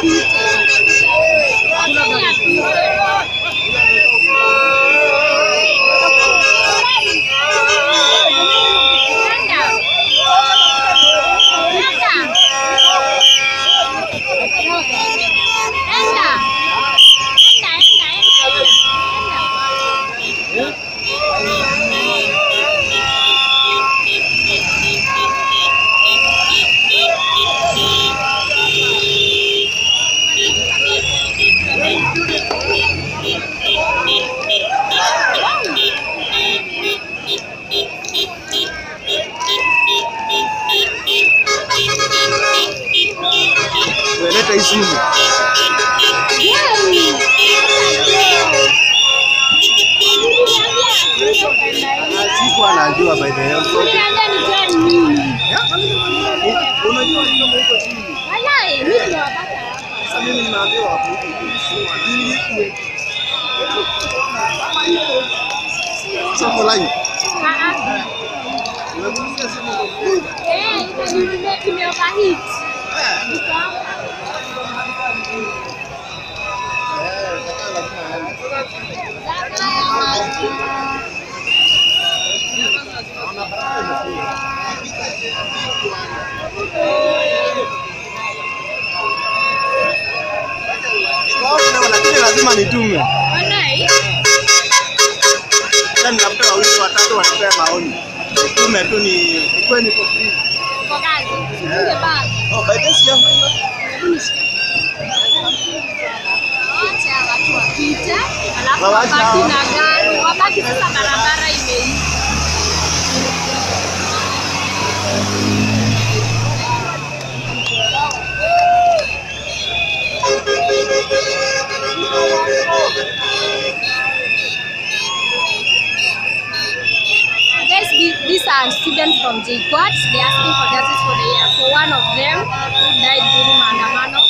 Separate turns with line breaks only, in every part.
apite. Wacheni apite.
Leta hii simu. Siku anajua by the way.
Uliniambia nitoe nini?
Unajua ni kama uko chini.
Walai, mimi nimewapata hapa.
Sasa mimi nimeambiwa hapo huko. Sasa uko live.
Ah ah.
Umegusia simu uko free.
Eh, ime overheat. Iko hapa.
Lakini lazima nitume.
Walai.
Sasa nitafuta wawili watatu wanipea maoni. Nitume tu ni nikuwe niko free.
Uko kazi. Usifunge bag.
Oh, by this sijafunga.
Hebu nishike. Wacha watu wapite, alafu
Wawacha.
wabaki na gari, wabaki sasa barabara imeisha. Guys, these are students from JKUAT. They're asking for justice for the year for one of them who died during Maandamano.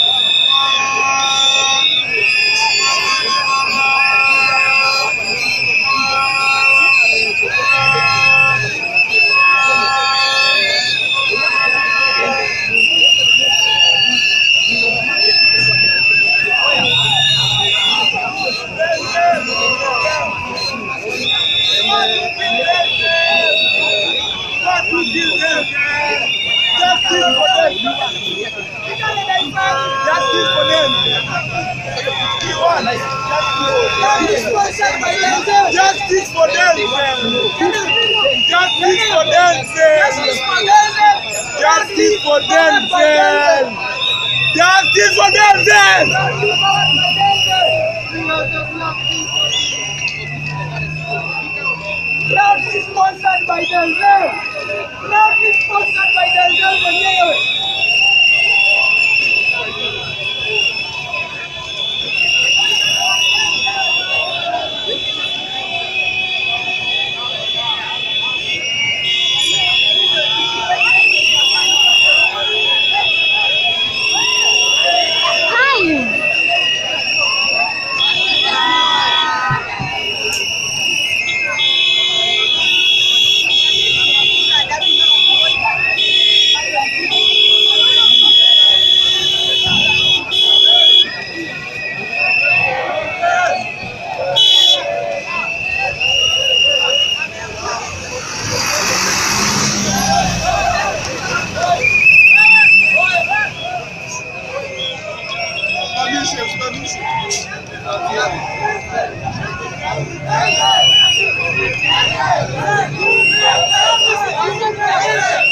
Justice for them! Justice for them! Justice for them! Justice for them!
Proudly sponsored by Denzel. Proudly sponsored by Denzel mwenyewe.
Hi.
Justice